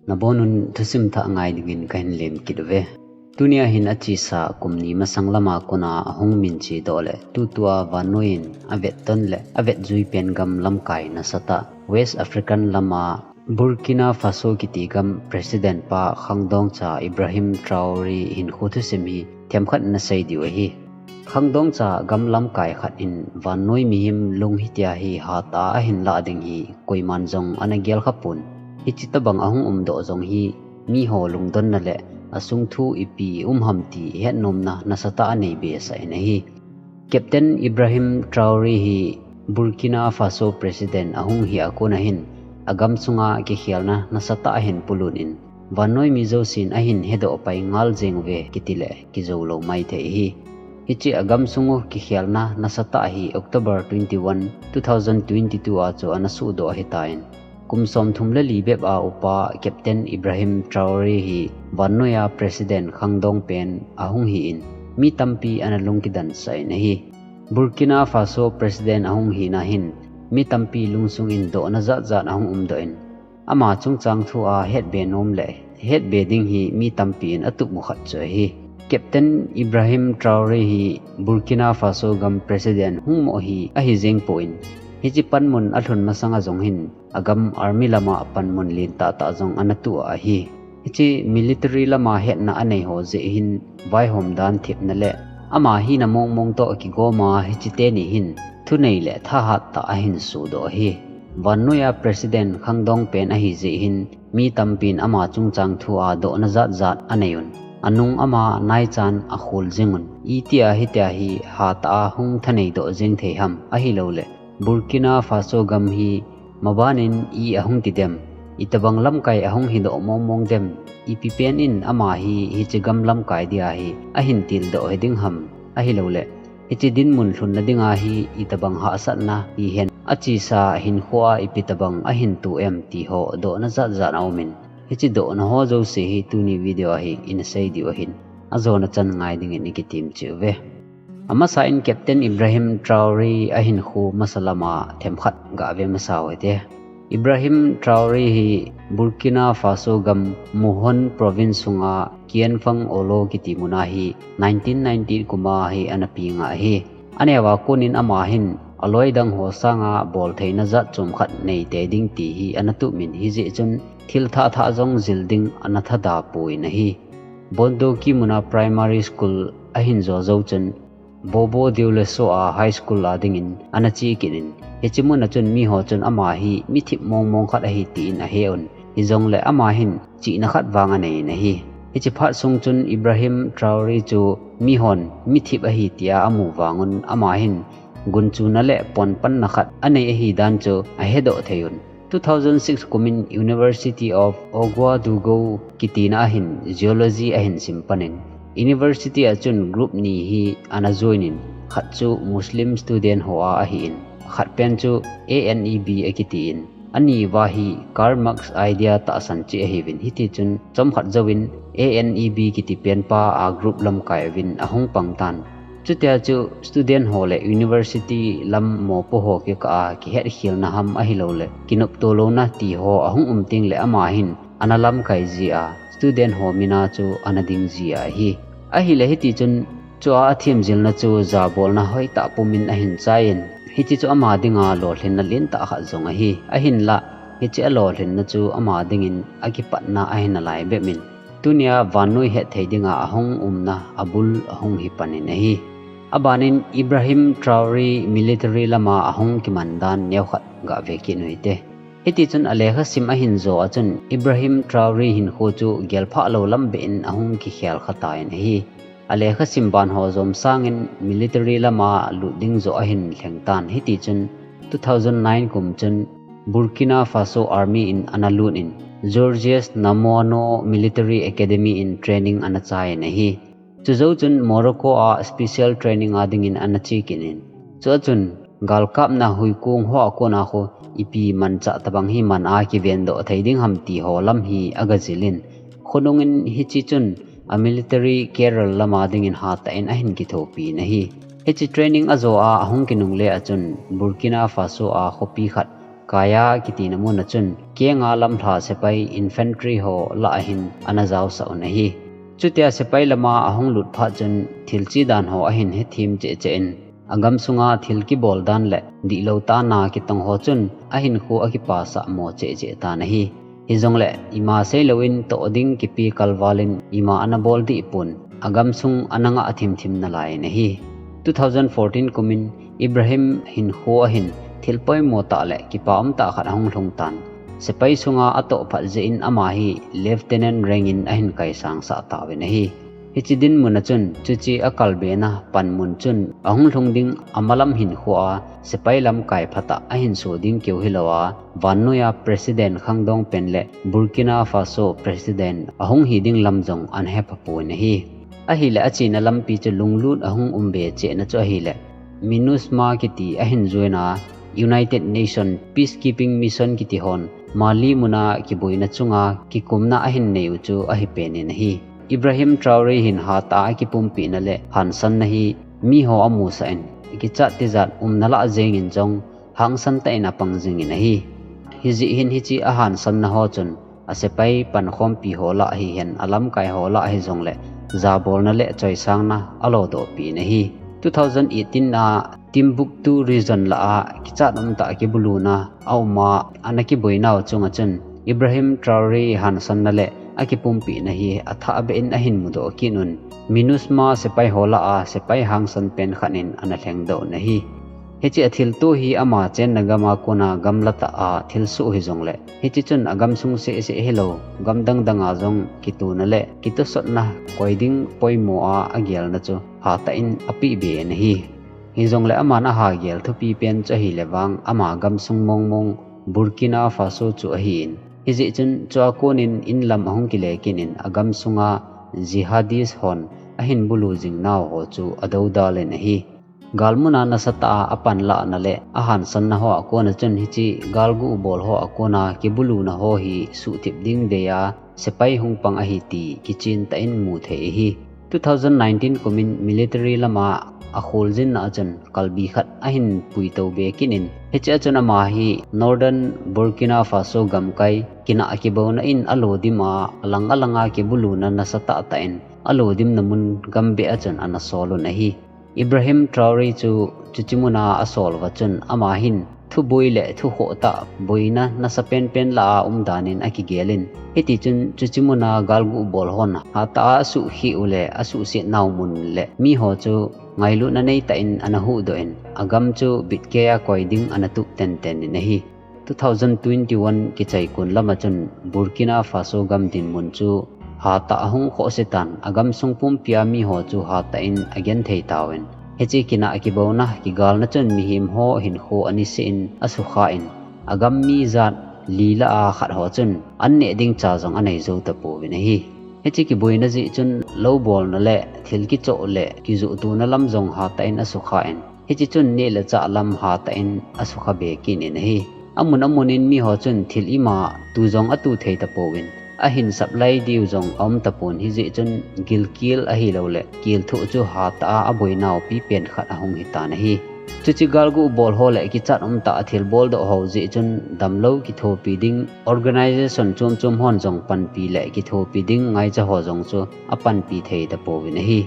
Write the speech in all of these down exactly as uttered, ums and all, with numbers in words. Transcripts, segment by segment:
Nabonun thusim thah ngai dingin kahin lem kit uve. Tunia hin achesa kum ni masang lama kona ahung minche doh le tutua vannoi in avet ton le avet jui pen gam lamkai nasatah West African lama Burkina Faso kiti gam President pa khangdong cha Ibrahim Traore hinkho thusim hi themkhat nasei diu ahi. Khangdong cha gam lamkai khat in vannoi mihem lung hitia hi hatah a ahin lah ding hi koiman jong ana gel khapon. Hiche tabang ahung umdoh jong hi miho lungdonna le asung thu ipi i um ham ti hetnomna nasatah a nei behsah in ahi. Captain Ibrahim Traore hi Burkina Faso President ahung hi a kona hin agam sunga kikhelna nasatah ahin polut in vannoi mi jousen ahin hedoh pai ngal jeng uve kiti le kijou lou maithei ahi. Hiche agam sung u kikhelna nasatah hi October twenty-one, two thousand twenty-two a chu ana suhdoh ahitan, kum somthum le li bep a upa Captain Ibrahim Traore hi vannoi a President khangdong pen ahung hi in mi tampi ana lungkidansah in ahi. Burkina Faso President ahung hina hin mi tampi lungsung in dohna jatjat ahung umdoh in, ama chungchang thu a hetbe nom le hetbe ding hi mi tampi in atup u khat chu ahi. Captain Ibrahim Traore hi Burkina Faso gam President hung mo hi ahi jeng pon, hiche panmun alhun masanga jong hin agam army lama panmun lentah tah jong ana tuh ahi. Hiche military lama hetna anei ho jeh hin vaihom dan thepna le ama hina mongmong toh kigoma hiche teni hin thunei le thahat tah ahin sodoh ahi. Vannoi a President khangdong pen ahi jeh hin mi tampin ama chungchang thu a dohna jatjat anei un, anung ama naichan akhol jing un, itia hitia hi hatah a hung thanei doh jeng thei ham, ahilou le Burkina Faso gam hi mabanin i ahung ti dem, itobang lamkai ahung hidoh mongmong dem, ipi pen in ama hi hiche gam lamkai dia hi ahin tildoh hi ding ham, ahilou le hiche dinmun lhunna dinga hi itobang hahsatna hihen, achesa hinkho a ipi tobang ahin tu em ti ho dohna jatjat aum in, hiche dohna ho jouse hi tuni video a hi ina sei diu ahin, ajona chan ngai dingin ikitem cheh uve. Amasa in Captain Ibrahim Traore ahinkho masa lama themkhat gave masa u hite. Ibrahim Traore hi Burkina Faso gam Mohon Province sunga Kienfang Olo kiti muna hi nineteen ninety kuma hi ana peng ahi. Aneo a konin ama hin aloi dang ho sanga boltheina jat chomkhat neitei ding ti hi ana tup in, hijeh chun thil thahthah jong jil ding ana thada pon ahi. Bondoki muna Primary School ahin jo jou chun Bobo Dioulasso a High School a dingin ana che kit in, hiche muna chun miho chun ama hi mithip mongmong khat ahi tin ahe un, hijongle ama hin chihna khat vang anei in ahi. Hiche phat sung chun Ibrahim Traore chu mihon mithip ahi tia amu vangun ama hin gunchuna le ponpanna khat anei ahi dan chu ahedoh thei un, two thousand six kumin University of Ouagadougou kitina ahin Geology ahin sim panin, University a chun group ni hi ana join in, khat chu Muslim student ho a ahin, khat pen chu A N E B akitin, ani uva hi Karl Marx idea tahsan cheh ahiuvin, hitichun chomkhat jouvin A N E B kiti penpa a group lamkai uvin ahung pang tan. Chutia chu student ho le university lam mopo ho kikah a kihetkhelna ham ahilouleh kinopto louna ti ho ahung um tengleh ama hin ana lamkai jia, student ho mina chu ana ding jia ahi. Ahileh hitichun chua athem jilna chu jabolna hoitah pumin ahin chaiyin, hiche chu ama dinga lolhinna lentah khat jong ahi. Ahinlah hiche alolhinna chu ama dingin akipatna ahi nalai bepin, tunia vannoi hetthei dinga ahung umna abul ahung hi panin ahi. Abanin Ibrahim Traore military lama ahung kiman dan neokhat gave kit u hite. Hitichun alekhasim ahin jo a chun Ibrahim Traore hinkho chu gelphah lou lam behin ahung kikhel kha tan ahi. Alekhasim ban ho jom sangin military lama lut ding joh ahin lheng tan, hitichun two thousand nine kum chun Burkina Faso Army in ana lut in, Georges Namono Military Academy in training ana chaiyin ahi. Chujou chun Morocco a special training a dingin ana che kit in, chua chun galkapna huikong hoa kona khu ipi manchah tabang hi man a kivendoh thei ding ham ti ho lam hi agajilin, khonungin hiche chun a military career lama dingin hatah in ahin kithopin ahi. Hiche training ajo a ahung kinungle a chun Burkina Faso a khopi khat Kaya kitina mun a chun, kenga lamlha sepai infantry ho lah a hin ana jaosah un ahi. Chutia sepai lama ahung lut phat chun thil chi dan ho ahin hethem cheh cheh in, agam sunga thil kibol dan le dihlou tana kitong ho chun ahinkho akipasah mo cheh cheh tan ahi. Hijongle ima seilouvin toh ding kipe kalval in ima ana bol deh pon, agam sung ana ngah thim thim nalai in ahi. Two thousand fourteen kumin Ibrahim hinkho a hin thil poimo tah le kipa um tah khat ahung lhung tan. Sepai sunga atoh phat jeh in ama hi Lieutenant rank in ahin kaisangsah tauvin ahi. Hiche dinmun a chun, chuche akalbena panmun chun, ahung lhung ding amalam hinkho a, sepai lamkai phatah ahin so ding keu hilou a, vannoiya President khangdong pen le Burkina Faso President ahung hi ding lam jong ana hepha pon ahi. Ahile achena lampi chu lunglut ahung um be chehna chu ahile, MINUSMA kiti ahin join a, United Nation Peacekeeping Mission kiti hon Mali muna kiboina chunga kikumna ahin nei u chu ahi pen in ahi. Ibrahim Traore hin hatah a kipumpina le hansanna hi miho amusah in, kichat tijat umna lah jeng in jong hangsan tah in apang jing in ahi. Hijeh hin hiche ahansanna ho chun, asepai pankhompi ho lah hihen alamkai ho lah hijongle jabolna le choisangna alodoh pi in ahi. Two thousand eighteen a Timbuktu region lah a kichat umtah kibuluna aum a, ana kiboinau chunga chun Ibrahim Traore hansanna le akipumpina hi athah beh in ahin mudoh kit un. MINUSMA sepai ho lah a sepai hangsan pen khat in ana lhengdoh un ahi. Hiche athilto hi ama chenna gam a kona gamla tah a thilsoh hijongle, hiche chun agam sung seh seh hilou, gam dang dang a jong kitona le kitosotna koi ding poimo a agelna chu hatah in apeh be in ahi. Hijongle aman ahagel thupi pen chu ahile vang ama gam sung mong mong Burkina Faso chu ahi in. Hijeh chun chua kon in inlam ahung kile kit in agam sunga jihadist hon ahin bulu jing nau ho chu adoudal in ahi. Galmuna nasatah a apanlahna le ahansanna ho a kona chun hiche galgu bol ho a kona kibuluna ho hi suhthip ding dei a sepai hung pang ahi ti kichen tah in mu thei ahi. Two thousand nineteen kumin military lama akholjinna a chun kalbi khat ahin puitou be kit in, hiche a chun ama hi Northern Burkina Faso gamkai kinah kibouna in alodim a alang alanga kibuluna nasatah tah in alodimna mun gambeh a chun ana sol un ahi. Ibrahim Traore chu chuche muna asol uva chun ama hin thuboi le thukhoh tah boina nasa penpen lah a umdan in akigel in, hitichun chuche muna galgu bol hon hatah a asuhkheh u le asuhset nau mun le miho chu ngailutna neitah in ana huhdoh in, agam chu bitkei a koi ding ana tup tenten in ahi. Two thousand twenty-one kichai kon lama chun Burkina Faso gam dinmun chu hatah ahung khohse tan, agam sung pumpia miho chu hatah in agenthei tauvin. Hiche kinah kibouna kigalna chun mihem ho hinkho aniseh in asukha in, agam mi jat li lah a khat ho chun an neh ding cha jong anei jou tapouvin ahi. Hiche kiboina jeh chun loubolna le thil kichoh le kijohtona lam jong hatah in asukha in, hiche chun neh le chah lam hatah in asukha be kit in ahi. Amun amun in miho chun thil ima tu jong atu thei tapouvin, ahin supply diu jong aum tapon, hijeh chun gilkel ahilou le kelthoh chu hatah a aboinau pipen khat ahung hitan ahi. Chuche galgu bol ho le kichat umtah a thilboldoh ho jeh chun damlou kithopi ding organisation chom chom hon jong panpi le kithopi ding ngaicha ho jong chu apanpi thei tapouvin ahi.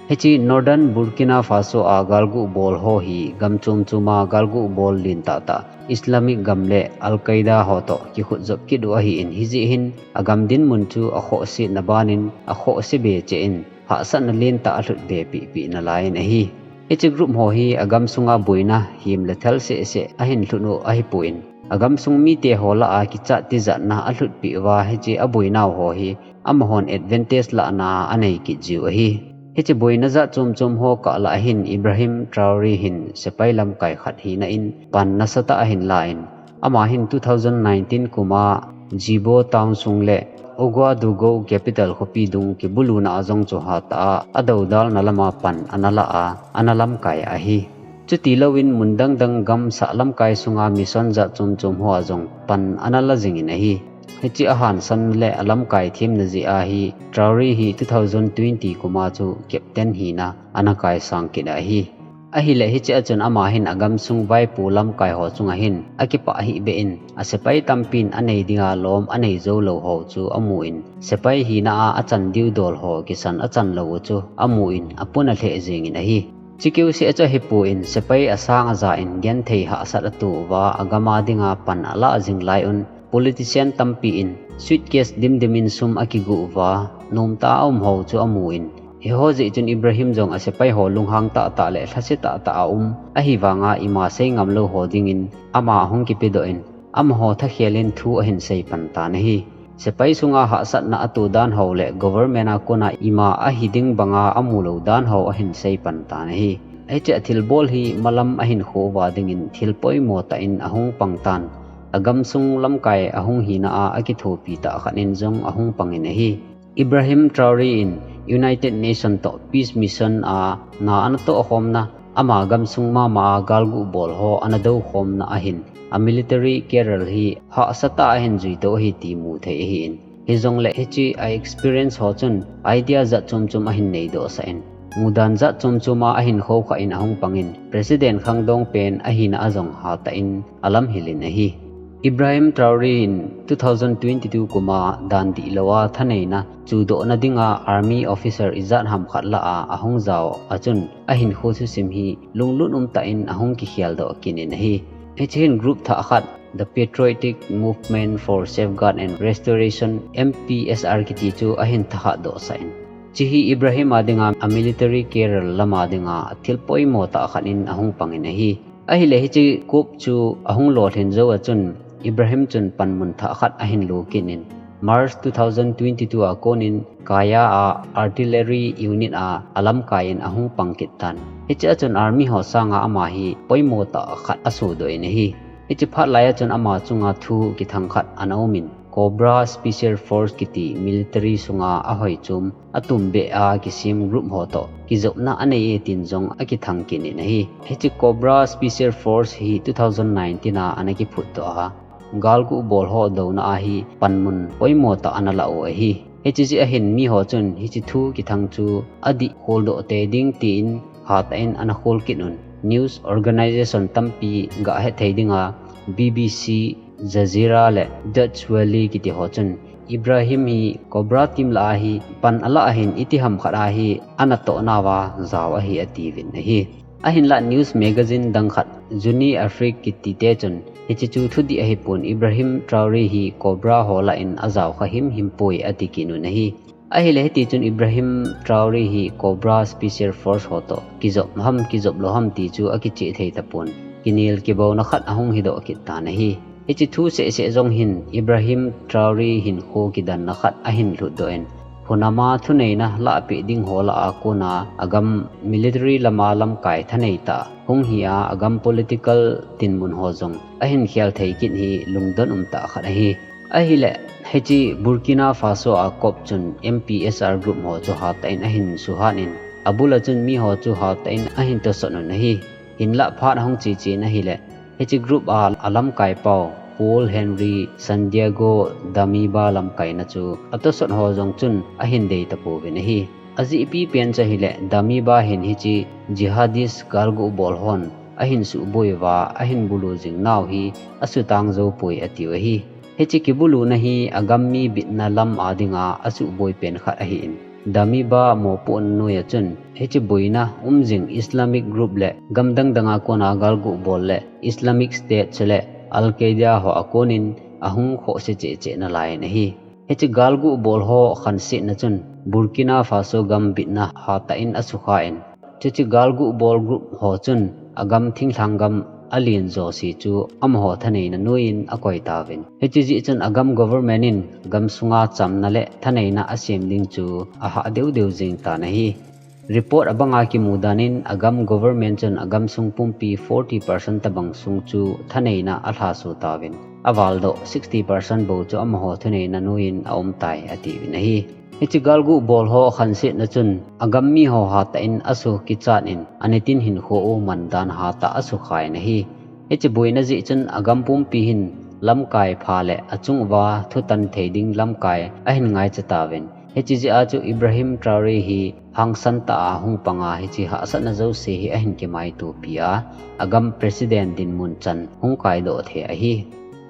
Hiche Northern Burkina Faso a galgu bol ho hi gam chom chom a galgu bol lentah tah Islamic gam le Al Qaeda ho toh kikhutjop kit u ahi in, hijeh hin agam dinmun chu akhohsetna ban in akhohse be cheh in hahsatna lentah alhut be pehpeh nalai in ahi. Hiche group ho hi agam sunga boina hem le thal seh seh ahin lhut u ahipon, agam sung mite ho lah a kichat tijatna alhutpeh uva hiche aboinau ho hi amahon advantage lahna anei kit jiu ahi. Hiche boina jat chom chom ho kah lah a hin Ibrahim Traore hin sepai lamkai khat hina in pan nasatah ahin la in, ama hin two thousand nineteen kuma Djibo town sung le Ouagadougou capital khopi dung kibuluna a jong chu hatah a adoudalna lama pan ana la a, ana lamkai ahi. Chutilouvin mun dang dang gamsah lamkai sunga mission jat chom chom ho a jong pan ana la jing in ahi. Hiche ahansan le alamkai themna jeh a hi Traore hi two thousand twenty kuma chu captain hina ana kaisang kit ahi. Ahileh hiche a chun ama hin agamsung vaipo lamkai ho chunga hin akipah hih beh in, asepai tampin anei dinga lom anei jou lou ho chu amun, sepai hina a achan diu dol ho kisan achan lou u chu amun, apun alheh jingin ahi. Chukeu seh chu ahipon, sepai asang aja in genthei hahsat ato uva, agam a dinga pan alah jing lai un, politician tampi in suitcase dimdim in sum akigu uva, nomtah a um ho chu amun, hiho jeh chun Ibrahim jong asepai ho lunghang tahtah le lhase tahtah a um ahivanga ima sei ngam lou ho dingin ama ahung kipedoh in, amaho thakhel in thu ahin sei pan tan ahi. Sepai sunga hahsatna ato dan ho le government a kona ima ahi ding banga amu lou dan ho ahin sei pan tan ahi. Hiche a thilbol hi malam ahin kho uva dingin thil poimo tah in ahung pang tan. Agamsung lamkai ahung hina a akithopi tah khat in jong ahung pangin ahi. Ibrahim Traore in United Nation toh Peace Mission a na ana toh khomna, ama gamsung mama a galguh bol ho ana do khomna ahin, a military career hi hahsa tah a ahin jui to ahi ti mu thei ahin. Hijongle hiche a experience ho chun idea jat chom chom ahin nei doh sah in, mudan jat chom chom a ahin kho kha in ahung pangin, President khangdong pen ahina a jong hatah in alamhil in ahi. Ibrahim Traore in two thousand twenty-two kum a dan dihlou a thaneina chudohna dinga army officer ijat ham khat lah a ahung jao a chun ahinkho thusim hi lunglut um tah in ahung kikhel doh kit in ahi. Hiche hin group thah khat, The Patriotic Movement for Safeguard and Restoration, M P S R kiti chu ahin thakhat doh sah in. Hiche hi Ibrahim a dinga a military career lam a dinga thil poimo tah khat in ahung pangin ahi. Ahile hiche coup chu ahung lolhin jou a chun Ibrahim chun panmun thah khat ahin lo kit in, March two thousand twenty-two a konin Kaya a artillery unit a alamkai in ahung pang kit tan. Hiche a chun army ho sanga ama hi poimo tah khat asodoh in ahi. Hiche phat lai a chun ama chunga thu kithang khat ana um in, Cobra Special Force kiti military sunga ahoi chom, atumbeh a kisem group ho toh kijopna anei e tin jong akithang kit in ahi. Hiche Cobra Special Force hi two thousand nineteen a ana kiphut doh a, galguh bol ho douna a hi panmun poimo tah ana la u ahi. Hiche jeh a hin mi ho chun hiche thu kithang chu adih khol doh tei ding tin hatah in ana khol kit un. News organization tampi gah hethei dinga B B C, Jazeera le Dutch Welle kiti ho chun Ibrahim hi Cobra team lah a hi pan alah a hin itiham khat a hi ana toh nauva jao ahi atiuvin ahi. Ahinlah news magazine dang khat, June Afrique kiti te chun, hiche chu thudih ahipon, Ibrahim Traore hi Cobra ho lah in ajao kha himhim poi ati kit un ahi. Ahile hiti chun Ibrahim Traore hi Cobra Special Force ho toh kijop ham kijop lou ham ti chu akicheh thei tapon, kinel kibouna khat ahung hidoh kit tan ahi. Hiche thu sehseh jong hin Ibrahim Traore hinkho kidanna khat ahin lhut doh in, hunam a thuneina lahpeh ding ho lah a kona agam military lama lamkai thanei tah hung hi a, agam political dinmun ho jong ahin khel thei kit hi lungdon um tah khat ahi. Ahile, hiche Burkina Faso a coup chun M P S R group ho chu hatah in ahin suhat in, abul a chun mi ho chu hatah in ahin tosot un ahi. Hinlah phat ahung cheche in ahile, hiche group a alamkai pau, Paul Henry Santiago Damiba lamkaina chu atosot ho jong chun ahin dei tapouvin ahi. Ajehpi pen chu ahile, Damiba hin hiche jihadist galguh bol hon ahin suboi uva, ahin bulu jing nau hi asutang jou poi atiu ahi. Hiche kibuluna hi agam mi bitna lam a dinga asuboi pen khat ahin, Damiba mopohna noiya chun hiche boina um jing Islamic group le gam dang danga kona galguh bol le Islamic State chule Al Qaeda ho a konin ahung khohse cheh cheh nalai in ahi. Hiche galguh bol ho khansetna chun Burkina Faso gam bitna hatah in asukha in, chuche galguh bol group ho chun agam thinglhang gam alen jouse chu amaho thaneina noiyin akoi tauvin. Hiche jeh chun agam government in gamsunga chamna le thaneina asem ding chu ahah deu deu jeng tan ahi. Report abanga kimu dan in agam government chun agamsung pumpi forty percent tabang sung chu thaneina alhaso tauvin, avaldoh sixty percent bou chu amaho thaneina noiyin aumtai atiuvin ahi. Hiche galguh bol ho khansetna chun agam mi ho hatah in asu kichat in, anitin hinkho u mandan hatah asukha in ahi. Hiche boina jeh chun agam pumpi hin lamkai pha le achung uva thutan thei ding lamkai ahin ngaicha tauvin, Hiche jeh a chu Ibrahim Traore hi hangsan tah a hung panga hiche hahsatna jouse hi ahin kimaitopi a, agam president dinmun chan hung kaidoh thei ahi.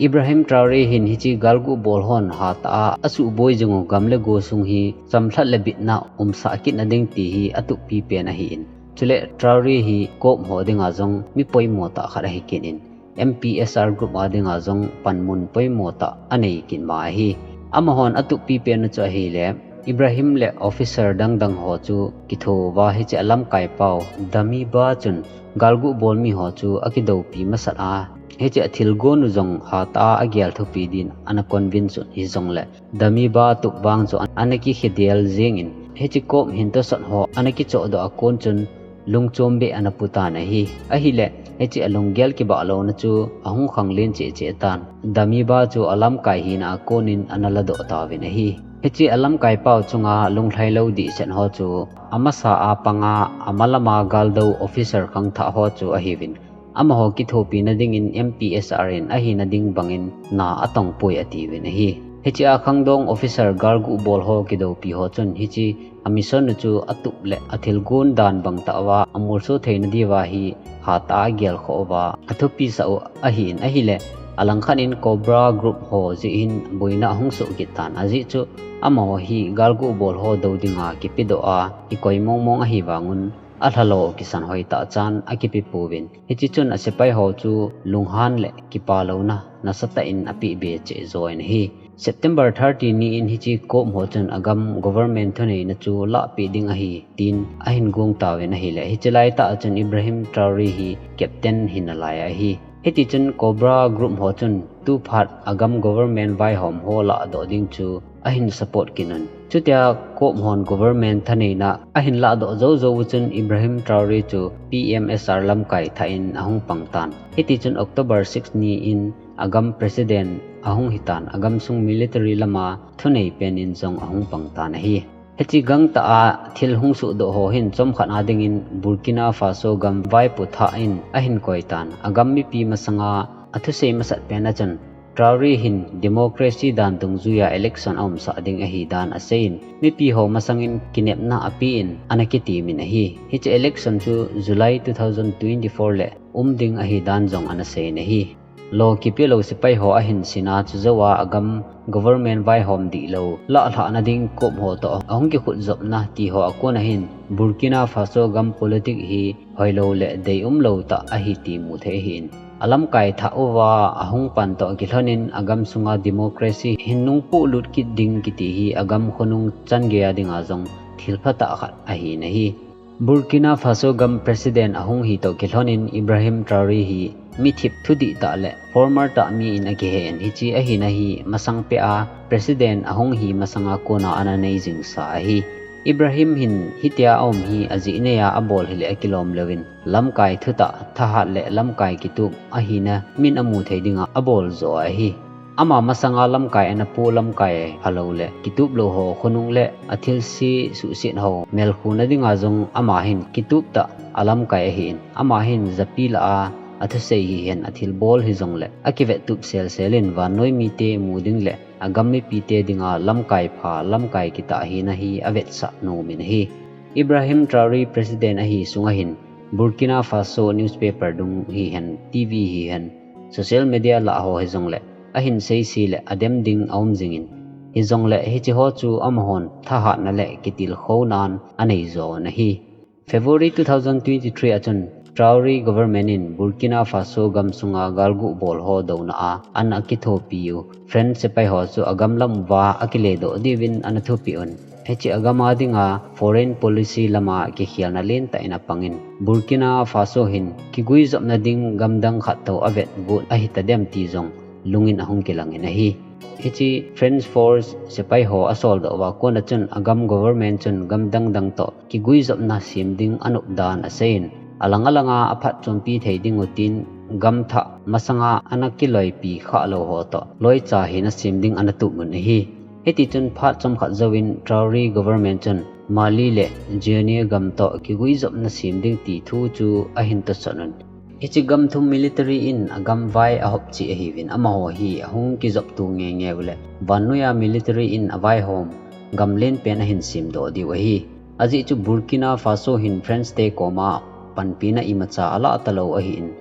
Ibrahim Traore hin hiche galguh bol hon hatah a asuhboi jing u gam le go sung hi chamlhat le bitna umsah kitna ding ti hi atup pipen ahin, chule Traore hi COP ho dinga jong mi poimo tah khat ahi kit in, M P S R group a dinga jong panmun poimo tah anei kit ma ahi. Amahon atup pipen u chu ahile, Ibrahim le officer dangdang ho chu kithouva hiche alamkai pau Damiba chun galguh bol mi ho chu akidoupi masat a, hiche athilgon u jong hatah a agel thupi din ana convince un hijongle, Damiba tup vang chu ana kikhedel jengin, hiche COP hin tosot ho ana kichohdoh a kon chun lungchom beh ana pu tan ahi. Ahile, hiche alunggel kibah louna chu ahung khanglen cheh cheh tan. Damiba chu alamkai hina a konin ana ladoh tauvin ahi. Hiche alamkai pau chunga lunglhailou dihset ho chu amasa a panga, amalama galdou officer khangthah ho chu ahiuvin, amaho kithopina dingin M P S R in ahina ding bangin na atongpoi atiuvin ahi. Hiche a khangdong officer galguh bol ho kidoupi ho chun hiche amission u chu atup le athilgon dan bang tah uva amolso theina diuva hi hatah a agelkhoh uva athupisah u ahin, ahile, alangkhat in Cobra group ho jeh hin boina ahung soh kit tan, ajeh chu amaho hi galguh bol ho dou dinga kipedoh a kikoi mongmong ahi vangun, alhalou kisan hoitah chan akipe pouvin, hiche chun asepai ho chu lunghan le kipalouna nasatah in apeh be cheh join ahi. September thirty ni in hiche COP ho chun agam government thuneina chu lahpeh ding ahi tin ahin gong tauvin ahile, hiche laitah a chun Ibrahim Traore hi captain hina lai ahi. Hitichun Cobra group ho chun tuphat agam government vaihom ho lahdoh ding chu ahin support kit un. Chutia COP hon government thaneina ahin lahdoh joujou u chun Ibrahim Traore chu P M S R lamkai thah in ahung pang tan. Hitichun October six ni in agam president ahung hitan, agamsung military lama thunei pen in jong ahung pang tan ahi. Hiche gangtah a thil hung sohdoh ho hin chomkhat a dingin Burkina Faso gam vaipo thah in ahin koi tan, agam mipi masanga athusei masat pen a chun Traore hin democracy dan dungjuia election aumsah ding ahidan aseiyin, mipi ho masangin kinepna apen ana kitemin ahi. Hiche election chu July two thousand twenty-four le um ding ahidan jong ana seiyin ahi. Lo kipelou sepai ho ahin sina chujouva agam government vaihom dihlou lahlhahna ding COP ho toh ahung kikhutjopna ti ho a kona hin Burkina Faso gam politic hi hoilou le deiumlou tah ahi ti muthei ahin, alamkai thah uva ahung pan toh kilhonin agam sunga democracy hin nungpoh lut kit ding kiti hi agam khonung changeiya dinga jong thil phatah khat ahin ahi. Burkina Faso gam president ahung hi toh kilhonin Ibrahim Traore hi mithip thudihtah le former tah mi in akihen, hiche ahina hi masangpeh a president ahung hi masanga kona ana nei jingsa ahi. Ibrahim hin hitia aum hi ajeh neiya abol hile akilom louvin, lamkai thutah, thahat le lamkai kitup ahina min amu thei dinga abol joh ahi. Ama masanga lamkai ana poh, lamkai phalou le kituplou ho khonung le athilse suhset ho melkhuna dinga jong ama hin kituptah alamkai ahin, ama hin japi lah a athusei hihen, athilbol hijongle akivettup selsel in vannoi mite mu ding le agam mipite dinga lamkai pha, lamkai kitah hina hi avetsah nomin ahi. Ibrahim Traore president ahi sunga hin Burkina Faso newspaper dung hihen, T V hihen, social media lah ho hijongle ahin seise le adem ding aum jingin, hijongle hiche ho chu amahon thahatna le kitilkhounan anei joh un ahi. February two thousand twenty-three a chun Traore government in Burkina Faso gam sunga galguh bol ho douna a ana kithopi u French sepai ho chu agam lam uva akiledoh diuvin ana thupeh un. Hiche agam a dinga foreign policy lama kikhelna lentah in apangin, Burkina Faso hin kiguijopna ding gamdang khat toh avetgot ahitadem ti jong lungin ahung kilangin ahi. Hiche French force sepai ho asoldoh uva kona chun agam government chun gam dangdang toh kiguijopna sem ding anop dan aseiyin, alang alanga aphatchompi thei dingu tin gamthah masanga ana kiloipi khahlou ho toh loicha hina sem ding ana tup un ahi. Hitichun phat chomkhat jouvin Traore government chun Mali le Guinea gam toh kiguijopna sem ding ti thu chu ahin tosot un. Hiche gam thum military in agamvai ahop cheh ahiuvin, amaho hi ahung kijoptu ngeingei u le vannoiya military in avaihom gam lenpen ahin semdoh diu ahi. Ajeh chu Burkina Faso hin French te koma panpina imacha alah talou ahin,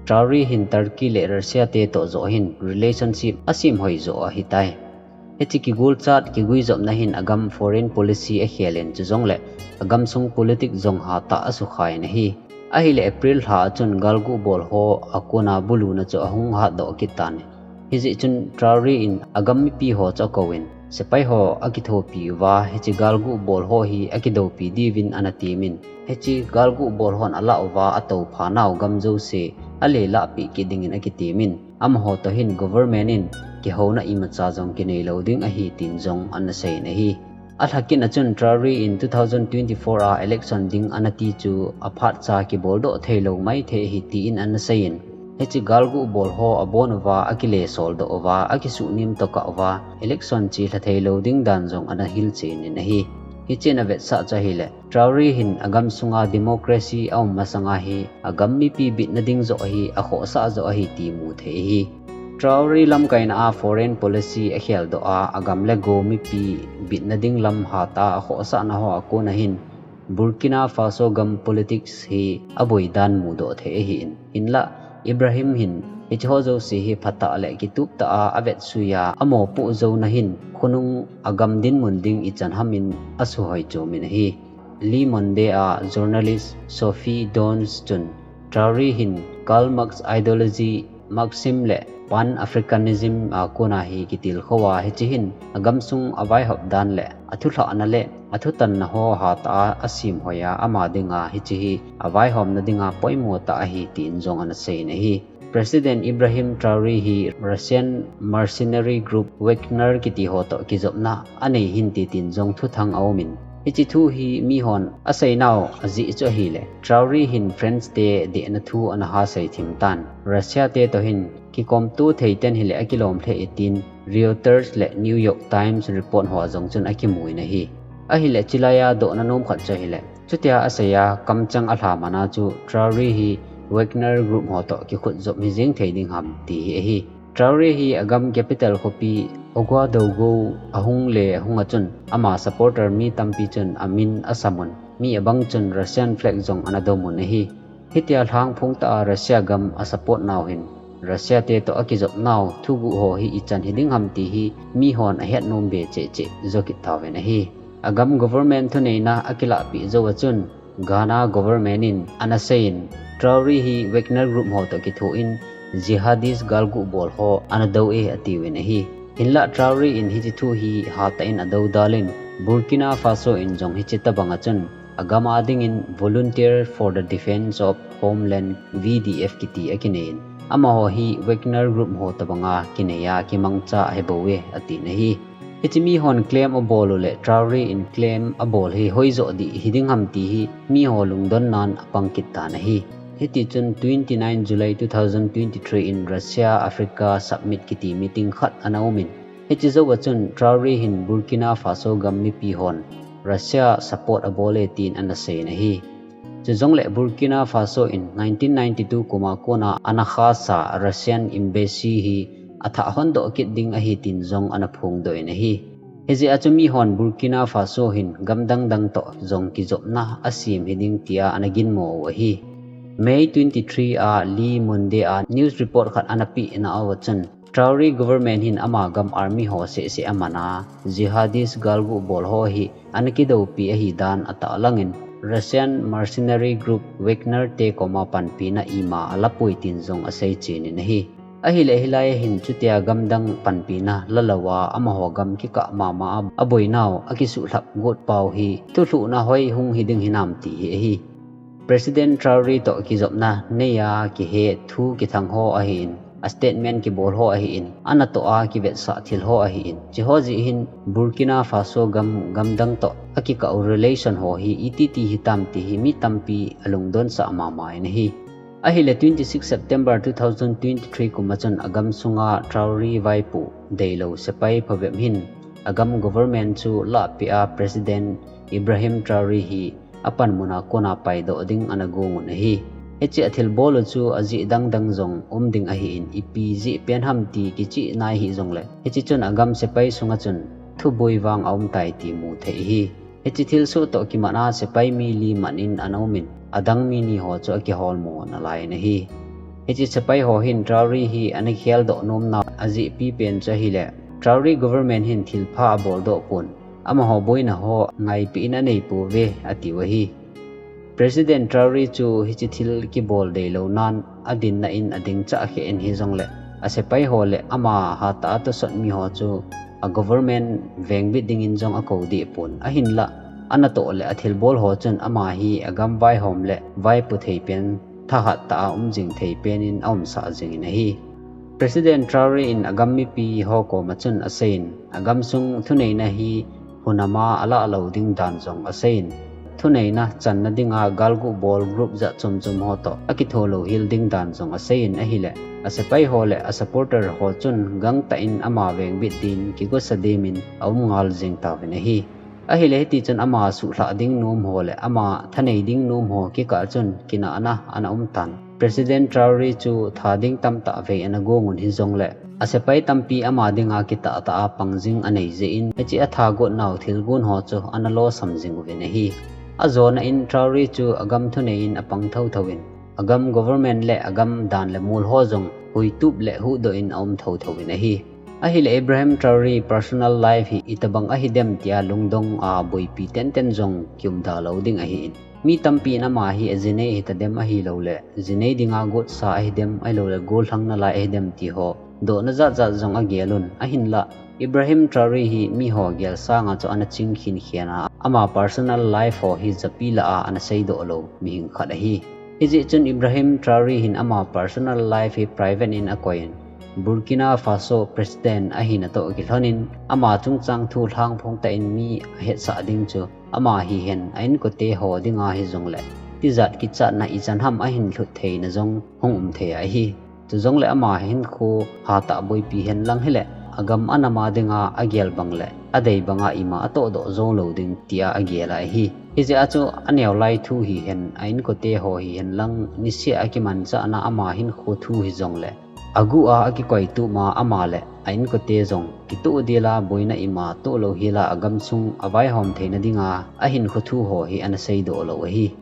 Traoré hin Turkey le Russia te toh joh hin relationship asemhoi joh ahitai. Hiche kigolchat kiguijopna hin agam foreign policy akhelin, chujongle agamsung politics jong hatah asukhan ahi. Ahile April lha a chun galguh bol ho akona buluna chu ahung hatdoh kit tan. Hijeh chun Traoré in agam mipi ho chu akouvin, sepai ho akithopi uva, hiche galguh bol ho hi akidoupi diuvin ana temin, hiche galguh bol hon alah uva atoupha nau gam jouse alelahpeh kit dingin akitemin, amaho toh hin government in kihouna imacha jong kinei lou ding ahi tin jong ana seiyin ahi. Alhakit a chun Traoré in two thousand twenty-four a election ding ana ti chu aphatcha kiboldoh theilou maithei ahi tin ana seiyin, hiche galguh bol ho abon uva, akilesol doh uva, akisuhnem tokah uva, election chelha theilou ding dan jong ana hilchen in ahi. Hichea avetsah chu ahile, Traoré hin agamsunga democracy aum masanga hi agam mipi bitna ding joh ahi, akhohsah joh ahi ti muthei ahi. Traoré lamkaina a foreign policy akheldoh a, agam le go mipi bitna ding lam hatah a akhohsahna ho akona hin, Burkina Faso gam politics hi aboi dan mudoh thei ahin. Hinlah, Ibrahim hin hiche ho jouse hi phatah le kituptah a avetsui a, amopoh jouna hin khonung agam dinmun ding ichan hamin asuhoi chomin ahi. Le Monde a journalist Sophie Dons chun, Traoré hin Karl Marx ideology, Marxism le Pan-Africanism akona hi kitilkhou a, hiche hin agamsung avaihop dan le athulhahna le athutanna ho hatah a asemhoi a, ama dinga hiche hi avaihomna dinga poimo tah ahi tin jong ana seiyin ahi. President Ibrahim Traoré hi Russian mercenary group Wagner kiti ho toh kijopna anei hinte tin jong thuthang aumin, hiche thu hi mihon aseinau ajeh chu ahile, Traoré hin French te dehna thu ana hasei thim tan. Russia te toh hin kikomto thei ten hile akilom lheh e tin Reuters le New York Times report ho jong chun akimun ahi. Ahile chulaiya dohna nom khat chu ahile, chutia aseiya kamcheng alha mana chu Traoré hi Wagner group ho toh kikhutjop hijeng thei ding ham ti hi ahi. Traoré hi agam capital khopi Ouagadougou ahung le ahunga chun ama supporter mi tampi chun amin asamun, mi abang chun Russian flag jong ana domun ahi. Hitia lhangphong tah a Russia gam asupport nau hin Russia te toh akijop nau thuguh ho hi ichan hiding ham ti hi mihon ahet nom be cheh cheh jo kit tauvin ahi. Agam government thuneina akilahpeh jou a chun Ghana government in ana seiyin, Traoré hi Wagner group ho toh kithoin jihadist galguh bol ho ana dou e atiuvin ahi. Hinlah Traoré in hiche thu hi hatah in adoudal in, Burkina Faso in jong hiche tobang a chun agam a dingin Volunteer for the Defence of Homeland, V D F kiti akineiyin, amaho hi Wagner group ho tobanga kineiya kimangcha ahibouve atin ahi. Hiche mihon claim abol u le Traoré in claim abol hi hoijoh dih hiding ham ti hi miho lungdonnan apang kit tan ahi. Hitichun twenty-nine July two thousand twenty-three in Russia Africa Summit kiti meeting khat ana umin, hiche jou a chun Traoré hin Burkina Faso gam mipi hon Russia support abol e tin ana seiyin ahi. Chujongle Burkina Faso in nineteen ninety-two kuma kona ana khahsa Russian embassy hi athah hondoh kit ding ahi tin jong ana phongdoh in ahi. Hijeh a chu mihon Burkina Faso hin gam dang dang toh jong kijopna asem hiding tia ana ginmo u ahi. May twenty-three a Le Monde a news report khat ana pehna uva chun, Traoré government hin ama gam army ho seh seh amana, jihadist galguh bol ho hi ana kidoupi ahidan atahlang in, Russian mercenary group Wagner te koma panpina ima alapoi tin jong aseichen in ahi. Ahile hilai a hin chutia gam dang panpina lalouva amaho gam kikah mama a aboinau akisuhlhap got pau hi thulhuhna hoi hung hiding hinam ti hi ahi. President Traoré toh kijopna neiya kihe thu kithang ho ahin, a statement kibol ho ahin, anatoh a kivetsah thil ho ahin, hiche ho jeh hin Burkina Faso gam, gam dang toh akikah u relation ho hi iti ti hitam ti hi mi tampi alungdonsah mama in ahi. Ahile twenty-six September two thousand twenty-three kuma chun agam sunga Traoré vaipoh deilou sepai phabep hin agam government chu lahpeh a President Ibrahim Traoré hi apanmuna kona paidoh ding ana gongun ahi. Hiche athilbol u chu ajeh dang dang jong um ding ahin, ipi jeh pen ham ti kicheh nai hijongle, hiche chun agam sepai sunga chun thuboi vang aum tai ti mu thei ahi. Hiche thilsoh toh kimat a sepai mi li mat in ana um in, adang mi ni ho chu akihol mo nalai in ahi. Hiche sepai ho hin Traore hi ana kheldoh nom nau ajehpi pen chu ahile, Traore government hin thilpha abol doh pon, amaho boina ho ngaipi in anei pouve atiu ahi. President Traore chu hiche thil kibol deilou nan adinna in ading chah khe in hijongle, asepai ho le ama hatah a tosot mi ho chu a government vengbit dingin jong akou deh pon. Ahinlah, anatoh le athilbol ho chun ama hi agam vaihom le vaipo thei pen thahat tah a um jing thei pen in aumsah jing in ahi. President Traore in agam mipi ho koma chun aseiyin, agamsung thuneina hi hunam a alah lou ding dan jong aseiyin, thuneina channa dinga galgu bol group jat chom chom ho toh akitho louhel ding dan jong aseiyin ahile, asepai ho le asupporter ho chun gangtah in ama vengbit din kigosa dimin aum ngal jing tauvin ahi. Ahile hiti chun ama suhlhah ding nom ho le ama thanei ding nom ho kikah chun kinahna ana um tan. President Traore chu tha ding tamtah vei ana gong un hijongle, asepai tampi ama dinga kitah tah a pang jing anei jeh in, hiche atha got nau thilgon ho chu ana losam jing uvin ahi. Ajona in Traore chu agam thunei in apang thotho in, agam government le agam dan le mol ho jong huitup le huhdoh in aum thotho in ahi. Ahile Ibrahim Traore personal life hi itobang ahidem tia lungdong a boipi tenten jong kiumda lou ding ahin. Mi tampi in ama hi ajinei hitadem ahiloule, jinei dinga gotsa ahidem ahiloule, gollhang nalai ahidem ti ho dohna jat jat jong agel un. Ahinlah, Ibrahim Traore hi miho gel sanga chu ana chingkhin khen a, ama personal life ho hi japi lah a ana seidoh lou mihing khat ahi. Hijeh chun Ibrahim Traore hin ama personal life hi private in akoiyin, Burkina Faso President ahina toh kilhonin, ama chungchang thu lhangphong tah in mi ahetsah ding chu ama hihen a inkote ho dinga hijongle, tijat kichatna ichan ham ahin lhut theina jong hung um thei ahi. Chujongle ama hinkho hatah boipi henlang hile, agam anam a dinga agel bang le adei banga ima atohdoh jou lou ding tia agel ahi. Hijeh a chu aneo lai thu hihen, a inkote ho hihen lang, niseh a kimanchahna ama hinkho thu hijongle, aguh a akikoitup ma ama le a inkote jong kitoh dela boina ima toh louhela agamsung avaihom theina dinga ahinkho thu ho hi ana seidoh lou ahi.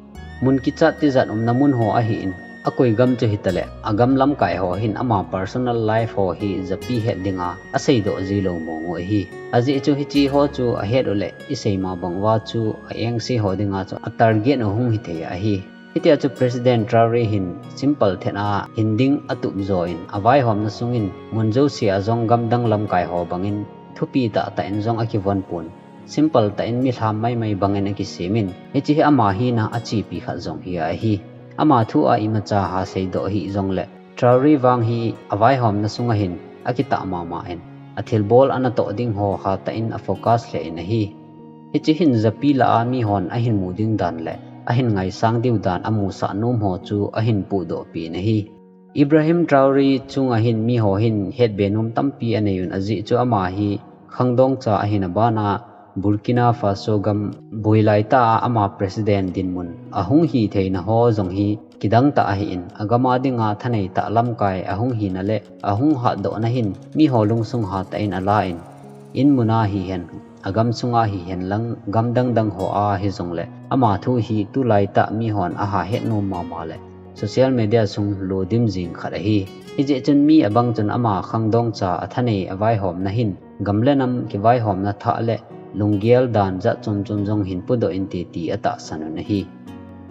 Mun kichat tijat umna mun ho ahin, akoi gam chu hitale, agam lamkai ho hin ama personal life ho hi japi het dinga aseidoh ji lou mong u ahi. Ajeh chu hiche ho chu ahet uleh, isei ma bang uva chu a engse ho dinga chu a target u hung hithei ahi. Hitia chu President Traore hin simple thet a hin ding atup jo in, avaihomna sungin mun jouse a jong gamdang lamkai ho bangin thupi tahtah in jong akivon pon, simple tah in milham maimai bangin akisemin, hiche hi ama hina achepi khat jong hi ahi. Ama thu a imacha ha seidoh hih jongle, Traore vang hi avaihomna sunga hin akitah mama in, athilbol anatoh ding ho hatah in a focus lheh in ahi. Hiche hin japi lah a mihon ahin mu ding dan le ahin ngaisang diu dan amusah nom ho chu ahin pudohpi in ahi. Ibrahim Traore chunga hin miho hin hetbe nom tampi anei un, ajeh chu ama hi khangdongcha ahina bana Burkina Faso gam boi laitah a ama President dinmun ahung hitheina ho jong hi kidangtah ahin, agam a dinga thaneitah lamkai ahung hina le ahung hatdohna hin miho lungsung hatah in alan, inmun a hihen, agamsung a hihen lang, gam dangdang ho a hijongle, ama thu hi tulaitah mihon aha het nom mama le social media sung lodim jing khat ahi. Hijeh chun mi abang chun ama khangdongcha athanei avaihomna hin gam le nam kivaihomna thah le lunggel dan jat chom chom jong hin pudoh inte ti atahsan un ahi.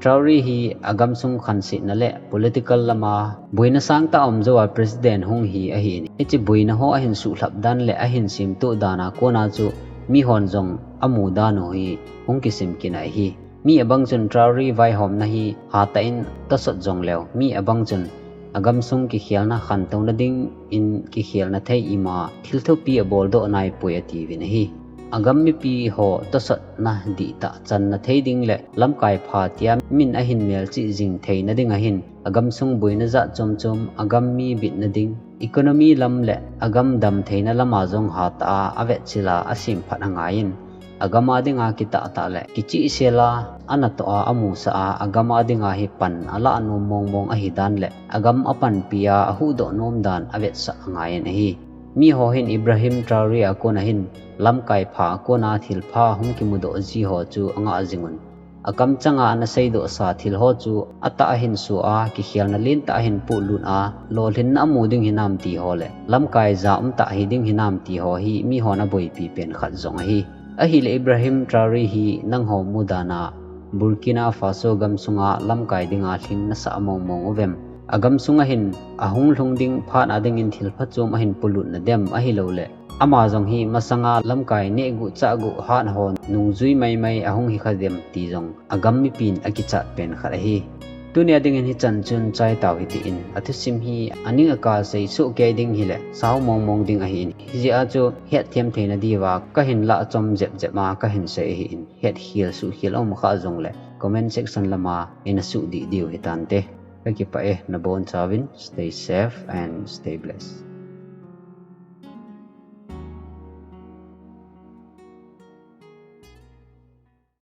Traore hi agamsung khansetna le political lama boina sangtah a um jou a President hung hi ahin, hiche boina ho ahin suhlhap dan le ahin semtoh dan a kona chu mihon jong amu dan u hi hung kisim kit ahi. Mi abang chun Traore vaihomna hi hatah in tosot jongleu, mi abang chun agamsung kikhelna khantouna dingin kikhelna thei ima thil thupi aboldoh naipoi atiuvin ahi. Agam mipi ho tosotna dihtah channa thei ding le lamkai pha tia min ahin melchih jing theina dinga hin, agamsung boina jat chom chom, agam mi bitna ding, economy lam le agam damtheina lama jong hatah a avetchil a asemphat angaiyin, agam a dinga kitahtah le kichihsel a, anatoh a, amusah a, agam a dinga hi pan alah nom mongmong ahidan le agam apanpi a ahuhdoh nom dan avetsah angaiyin ahi. Miho hin Ibrahim Traore a kona hin lamkai pha a kona thilpha hung kimudoh ji ho chu angah jingun, akamchanga ana seidohsa thil ho chu atah a hin so a, kikhelna lentah a hin polut a, lolhinna amu ding hinam ti ho le lamkai ja umtah hiding hinam ti ho hi mihon aboipi pen khat jong ahi. Ahile Ibrahim Traore hi nangho mudana Burkina Faso gamsunga lamkai dinga lhing nasah mongmong uvem? Agamsunga hin ahung lhung ding phat a dingin thil phachom ahin polutna dem, ahilouleh ama jong hi masanga lamkai nehguh chahguh hat ho nungjui maimai ahung hikha dem ti jong agam mipin akichat pen khat ahi. Tunia dingin hichan chun chaitau hitin, athusim hi aning akal seisoh kei ding hileh sao mongmong ding ahin, hijeh a chu hetthem theina diuva kahin lahchom jepjep a kahin sei ahin, hetkhel suhkhel aum kha jongleh comment section lama ina suhdih diu hitante. Kakipah e, nabonchauvin stay safe and stay blessed.